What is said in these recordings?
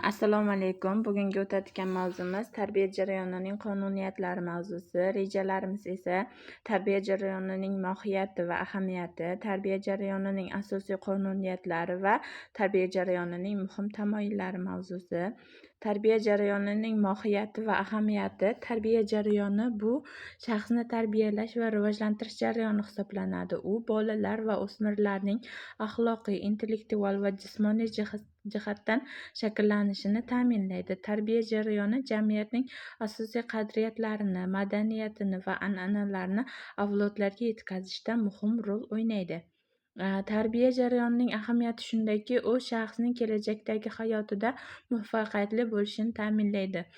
Assalomu alaykum. Bugungi o'tadigan mavzumiz tarbiya jarayonining qonuniyatlari mavzusi. Rejalarimiz esa tarbiya jarayonining mohiyati va ahamiyati, tarbiya jarayonining asosiy qonuniyatlari va tarbiya jarayonining muhim tamoyillari mavzusi. Tarbiya jarayonining mohiyati va ahamiyati. Tarbiya jarayoni bu shaxsni tarbiyalash va rivojlantirish jarayoni hisoblanadi. U bolalar va o'smirlarning axloqiy, intellektual va jismoniy jihatdan shakllanishini ta'minlaydi. Tarbiya jarayoni jamiyatning asosiy qadriyatlarini, madaniyatini va an'analarini avlodlarga yetkazishda muhim rol o'ynaydi. Tarbiya jarayonining ahamiyati shundaki, u shaxsning kelajakdagi hayotida muvaffaqiyatli bo'lishini ta'minlaydi.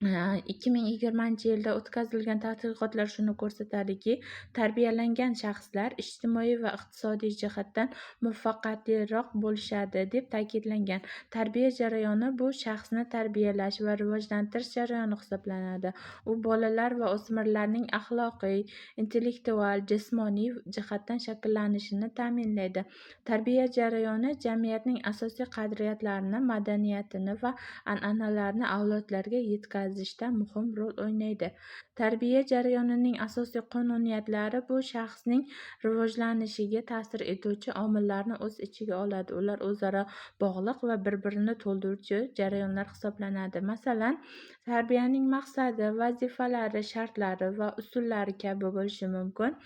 2020-yilda o'tkazilgan tadqiqotlar shuni ko'rsatadiki, tarbiyalangan shaxslar ijtimoiy va iqtisodiy jihatdan muvaffaqiyatliroq bo'lishadi deb ta'kidlangan. Tarbiya jarayoni bu shaxsni tarbiyalash va rivojlantirish jarayoni hisoblanadi. U bolalar va o'smirlarning axloqiy, intellektual, jismoniy jihatdan shakllanishini ta'minlaydi. Tarbiya jarayoni jamiyatning asosiy qadriyatlarini, madaniyatini va an'analarini avlodlarga yetkazishda muhim rol o'ynaydi. Tarbiya jarayonining asosiy qonuniyatlari bu shaxsning rivojlanishiga ta'sir etuvchi omillarni o'z ichiga oladi. Ular o'zaro bog'liq va bir-birini to'ldiruvchi jarayonlar hisoblanadi. Masalan, tarbiyaning maqsadi, vazifalari, shartlari va usullari kabi bo'lishi mumkin.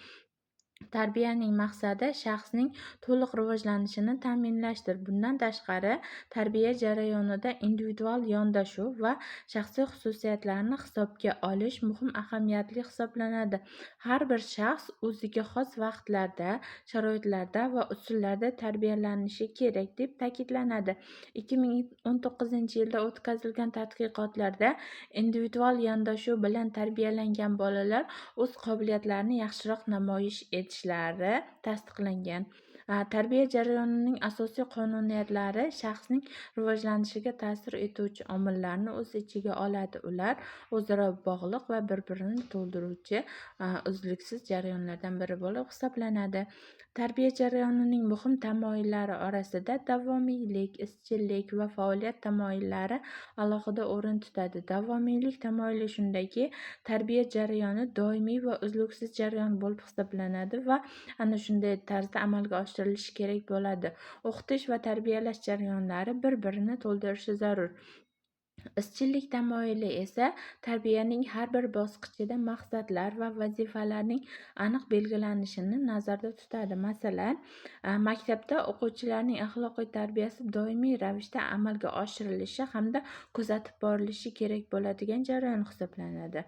Tarbiyaning maqsadi shaxsning to'liq rivojlanishini ta'minlashdir. Bundan tashqari, tarbiya jarayonida individual yondashuv va shaxsiy xususiyatlarni hisobga olish muhim ahamiyatli hisoblanadi. Har bir shaxs o'ziga xos vaqtlarda, sharoitlarda va usullarda tarbiyalanishi kerak deb ta'kidlanadi. 2019-yilda o'tkazilgan tadqiqotlarda individual yondashuv bilan tarbiyalangan bolalar o'z qobiliyatlarini yaxshiroq namoyish etishlari tasdiqlangan. Tarbiya jarayonining asosiy qonuniyatlari shaxsning rivojlanishiga ta'sir etuvchi omillarni o'z ichiga oladi. Ular o'zaro bog'liq va bir-birini to'ldiruvchi uzluksiz jarayonlardan biri bo'lib hisoblanadi. Tarbiya jarayonining muhim tamoyillari orasida davomiylik, izchillik va faoliyat tamoyillari alohida o'rin tutadi. Davomiylik tamoyili shundaki, tarbiya jarayoni doimiy va uzluksiz jarayon bo'lib hisoblanadi va ana shunday tarzda amalga oshirilishi kerak bo'ladi. O'qitish va tarbiyalash jarayonlari bir-birini to'ldirishi zarur. Izchillik tamoyili esa tarbiyaning har bir bosqichida maqsadlar va vazifalarning aniq belgilanishini nazarda tutadi. Masalan, maktabda o'quvchilarning axloqiy tarbiyasi doimiy ravishda amalga oshirilishi hamda kuzatib borilishi kerak bo'ladigan jarayon hisoblanadi.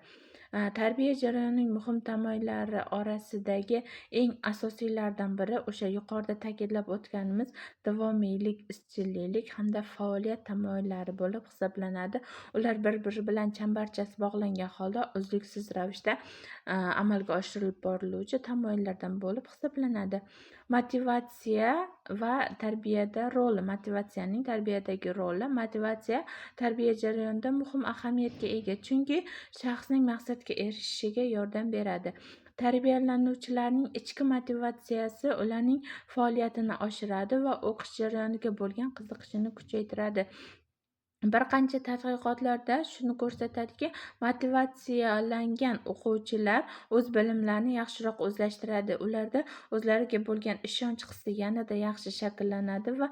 Tarbiya jarayonining muhim tamoyillari orasidagi eng asosiylaridan biri o'sha yuqorida ta'kidlab o'tganimiz davomiylik, izchillik hamda faoliyat tamoyillari bo'lib hisoblanadi. Ular bir-biri bilan chambarchas bog'langan holda uzluksiz ravishda amalga oshirilib boriluvchi tamoyillardan bo'lib hisoblanadi. Motivatsiya va tarbiyada roli. Motivatsiyaning tarbiyadagi roli. Motivatsiya tarbiya jarayonida muhim ahamiyatga ega, chunki shaxsning maqsadga erishishiga yordam beradi. Tarbiyalanuvchilarning ichki motivatsiyasi ularning faoliyatini oshiradi va o'qish jarayoniga bo'lgan qiziqishini kuchaytiradi. Bir qancha tadqiqotlarda shuni ko'rsatadiki, motivatsiyalangan o'quvchilar o'z bilimlarini yaxshiroq o'zlashtiradi. Ularda o'zlariga bo'lgan ishonch hissi yanada yaxshi shakllanadi va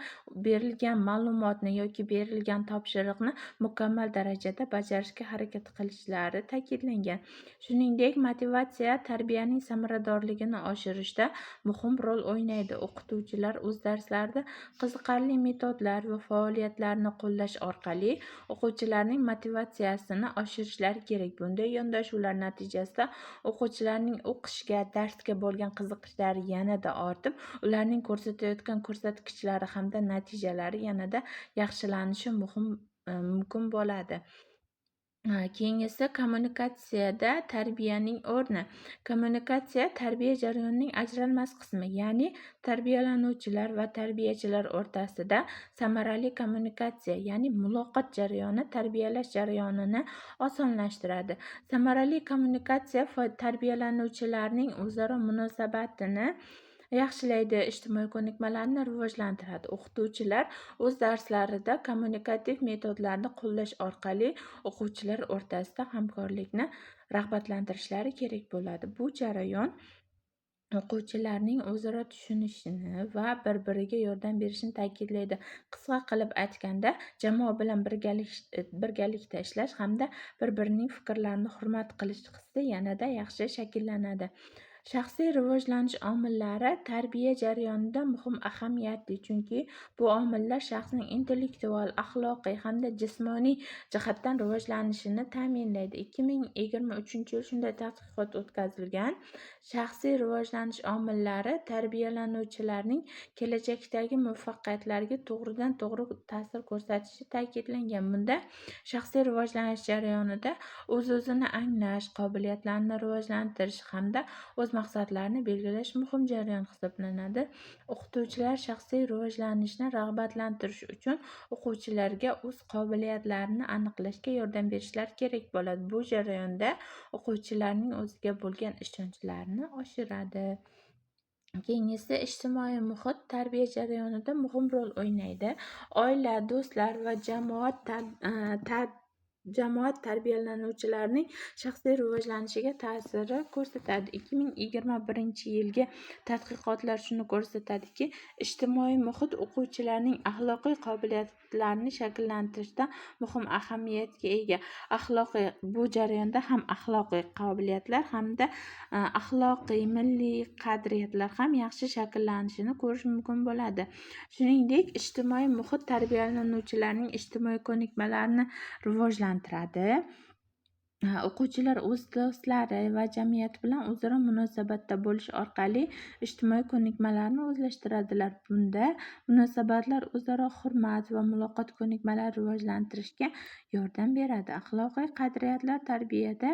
berilgan ma'lumotni yoki berilgan topshiriqni mukammal darajada bajarishga harakat qilishlari ta'kidlangan. Shuningdek, motivatsiya tarbiyaning samaradorligini oshirishda muhim rol o'ynaydi. O'qituvchilar o'z darslarida qiziqarli metodlar va faoliyatlarni qo'llash orqali o'quvchilarning motivatsiyasini oshirishlari kerak. Bunday yondashuvlar natijasida o'quvchilarning o'qishga, darsga bo'lgan qiziqishlari yanada ortib, ularning ko'rsatayotgan ko'rsatkichlari hamda natijalari yanada yaxshilanishi mumkin bo'ladi. Keyingisi kommunikatsiyada tarbiyaning o'rni. Kommunikatsiya tarbiya jarayonining ajralmas qismi, ya'ni tarbiyalanuvchilar va tarbiyachilar o'rtasida samarali kommunikatsiya, ya'ni muloqot jarayoni tarbiyalash jarayonini osonlashtiradi. Samarali kommunikatsiya tarbiyalanuvchilarning o'zaro munosabatini yaxshilaydi, ijtimoiy ko'nikmalarni rivojlantiradi. O'qituvchilar o'z darslarida kommunikativ metodlarni qo'llash orqali o'quvchilar o'rtasida hamkorlikni rag'batlantirishlari kerak bo'ladi. Bu jarayon o'quvchilarning o'zaro tushunishini va bir-biriga yordam berishini ta'kidlaydi. Qisqa qilib aytganda, jamoa bilan birgalikda ishlash hamda bir-birining fikrlarini hurmat qilish hissi yanada yaxshi shakllanadi. Shaxsiy rivojlanish omillari tarbiya jarayonida muhim ahamiyatli, chunki bu omillar shaxsning intellektual, axloqiy hamda jismoniy jihatdan rivojlanishini ta'minlaydi. 2023-yil shunday tadqiqot o'tkazilgan. Shaxsiy rivojlanish omillari tarbiyalanuvchilarning kelajakdagi muvaffaqiyatlariga to'g'ridan-to'g'ri ta'sir ko'rsatishi ta'kidlangan. Bunda shaxsiy rivojlanish jarayonida o'z-o'zini anglash, qobiliyatlarni rivojlantirish hamda o'z maqsadlarini belgilash muhim jarayon hisoblanadi. O'qituvchilar shaxsiy rivojlanishni rag'batlantirish uchun o'quvchilarga o'z qobiliyatlarini aniqlashga yordam berishlari kerak bo'ladi. Bu jarayonda o'quvchilarning o'ziga bo'lgan ishonchlarini oshiradi. Keyingisi, ijtimoiy muhit tarbiya jarayonida muhim rol o'ynaydi. Oila, do'stlar va jamoat tarbiyalanuvchilarning shaxsiy rivojlanishiga ta'siri ko'rsatadi. 2021-yilgi tadqiqotlar shuni ko'rsatadiki, ijtimoiy muhit o'quvchilarning axloqiy qobiliyatlarini shakllantirishda muhim ahamiyatga ega. Axloqiy bu jarayonda ham axloqiy qobiliyatlar hamda axloqiy milliy qadriyatlar ham yaxshi shakllanishini ko'rish mumkin bo'ladi. Shuningdek, ijtimoiy muhit tarbiyalanuvchilarning ijtimoiy ko'nikmalarini rivojlantiradi. O'quvchilar o'z do'stlari va jamiyat bilan o'zaro munosabatda bo'lish orqali ijtimoiy ko'nikmalarni o'zlashtiradilar. Bunda munosabatlar o'zaro hurmat va muloqot ko'nikmalari rivojlantirishga yordam beradi. Axloqiy qadriyatlar tarbiyada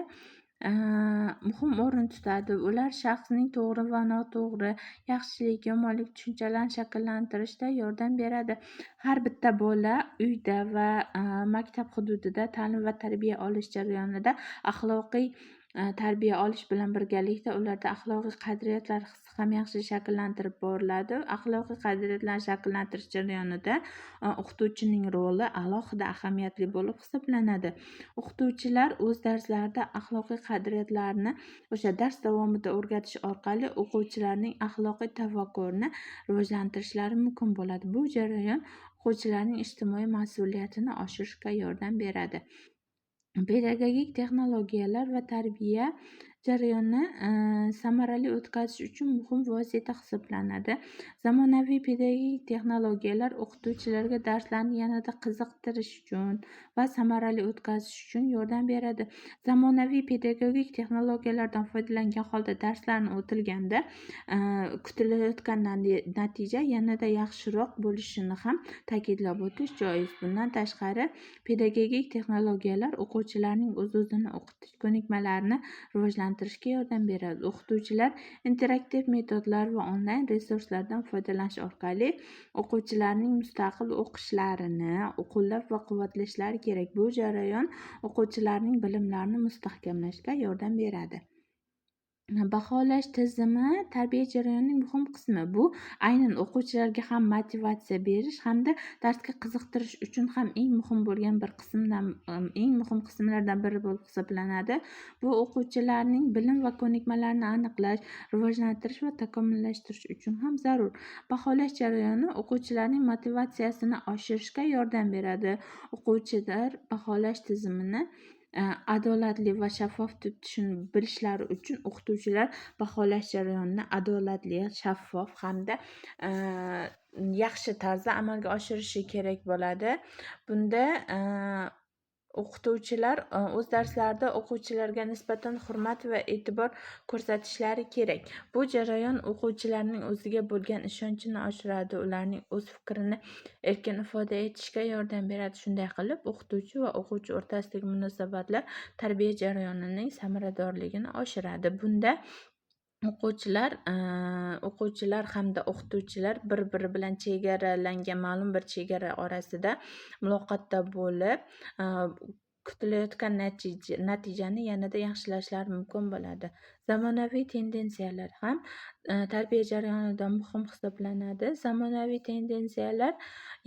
muhim o'rin tutadi. Ular shaxsning to'g'ri va noto'g'ri, yaxshilik, yomonlik tushunchalarini shakllantirishda yordam beradi. Har bitta bola uyda va maktab hududida ta'lim va tarbiya olish jarayonida axloqiy tarbiya olish bilan birgalikda ularda axloqiy qadriyatlar hissi ham yaxshi shakllantirib boriladi. Axloqiy qadriyatlarni shakllantirish jarayonida o'qituvchining roli alohida ahamiyatli bo'lib hisoblanadi. O'qituvchilar o'z darslarida axloqiy qadriyatlarni o'sha dars davomida o'rgatish orqali o'quvchilarning axloqiy tafakkurini rivojlantirishlari mumkin bo'ladi. Bu jarayon o'quvchilarning ijtimoiy mas'uliyatini oshirishga yordam beradi. Pedagogik texnologiyalar va tarbiya jarayonni samarali o'tkazish uchun muhim vosita hisoblanadi. Zamonaviy pedagogik texnologiyalar o'qituvchilarga darslarni yanada qiziqtirish uchun va samarali o'tkazish uchun yordam beradi. Zamonaviy pedagogik texnologiyalardan foydalangan holda darslarni o'tilganda kutilayotgan natija yanada yaxshiroq bo'lishini ham ta'kidlab o'tish joiz. Bundan tashqari, pedagogik texnologiyalar o'quvchilarning o'z-o'zini o'qitish ko'nikmalarini rivojlantirishga yordam beradi. O'qituvchilar interaktiv metodlar va onlayn resurslardan foydalanish orqali o'quvchilarning mustaqil o'qishlarini qo'llab va quvvatlashlari kerak. Bu jarayon o'quvchilarning bilimlarini mustahkamlashga yordam beradi. Baholash tizimi tarbiya jarayonining muhim qismi. Bu aynan o'quvchilarga ham motivatsiya berish hamda darsga qiziqtirish uchun ham eng muhim bo'lgan bir qismdan, eng muhim qismlardan biri bo'lib hisoblanadi. Bu o'quvchilarning bilim va ko'nikmalarini aniqlash, rivojlantirish va takomillashtirish uchun ham zarur. Baholash jarayoni o'quvchilarning motivatsiyasini oshirishga yordam beradi. O'quvchilar baholash tizimini adolatli va shaffof deb tushunib bilishlari uchun o'qituvchilar baholash jarayonini adolatli, shaffof hamda yaxshi tarzda amalga oshirishi kerak bo'ladi. Bunda o'qituvchilar o'z darslarida o'quvchilarga nisbatan hurmat va e'tibor ko'rsatishlari kerak. Bu jarayon o'quvchilarning o'ziga bo'lgan ishonchini oshiradi, ularning o'z fikrini erkin ifoda etishga yordam beradi. Shunday qilib, o'qituvchi va o'quvchi o'rtasidagi munosabatlar tarbiya jarayonining samaradorligini oshiradi. Bunda o'quvchilar hamda o'qituvchilar bir-biri bilan chegaralangan ma'lum bir chegara orasida muloqotda bo'lib, kutilayotgan natijani yanada yaxshilashlari mumkin bo'ladi. Zamonaviy tendensiyalar ham tarbiya jarayonida muhim hisoblanadi. Zamonaviy tendensiyalar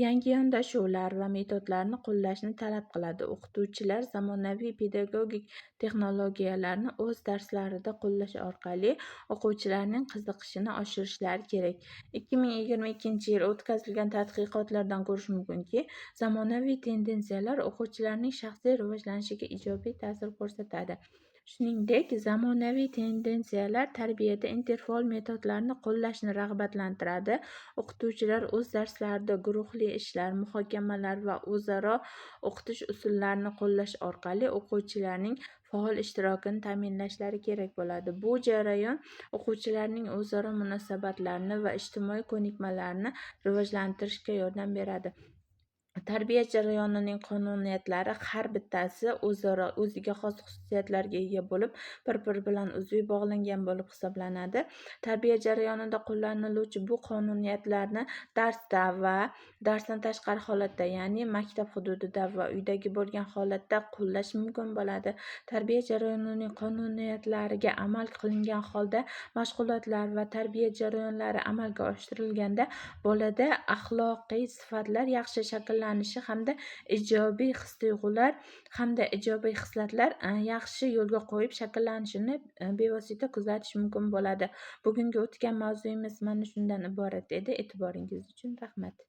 yangi yondashuvlar va metodlarni qo'llashni talab qiladi. O'qituvchilar zamonaviy pedagogik texnologiyalarni o'z darslarida qo'llash orqali o'quvchilarning qiziqishini oshirishlari kerak. 2022-yil o'tkazilgan tadqiqotlardan ko'rish mumkinki, zamonaviy tendensiyalar o'quvchilarning shaxsiy rivojlanishiga ijobiy ta'sir ko'rsatadi. Shuningdek, zamonaviy tendensiyalar tarbiyada interfaol metodlarni qo'llashni rag'batlantiradi. O'qituvchilar o'z darslarida guruhli ishlar, muhokamalar va o'zaro o'qitish usullarini qo'llash orqali o'quvchilarning faol ishtirokini ta'minlashlari kerak bo'ladi. Bu jarayon o'quvchilarning o'zaro munosabatlarini va ijtimoiy ko'nikmalarini rivojlantirishga yordam beradi. Tarbiya jarayonining qonuniyatlari har bittasi o'zaro o'ziga xos xususiyatlarga ega bo'lib, bir-biri bilan uzviy bog'langan bo'lib hisoblanadi. Tarbiya jarayonida qo'llaniluvchi bu qonuniyatlarni darsda va darsdan tashqari holatda, ya'ni maktab hududida va uydagi bo'lgan holatda qo'llash mumkin bo'ladi. Tarbiya jarayonining qonuniyatlariga amal qilingan holda mashg'ulotlar va tarbiya jarayonlari amalga oshirilganda bolada axloqiy sifatlar yaxshi shakllanishi hamda ijobiy his-tuyg'ular hamda ijobiy xislatlar yaxshi yo'lga qo'yib shakllanishini bevosita kuzatish mumkin bo'ladi. Bugungi o'tgan mavzuyimiz mana shundan iborat edi. E'tiboringiz uchun rahmat.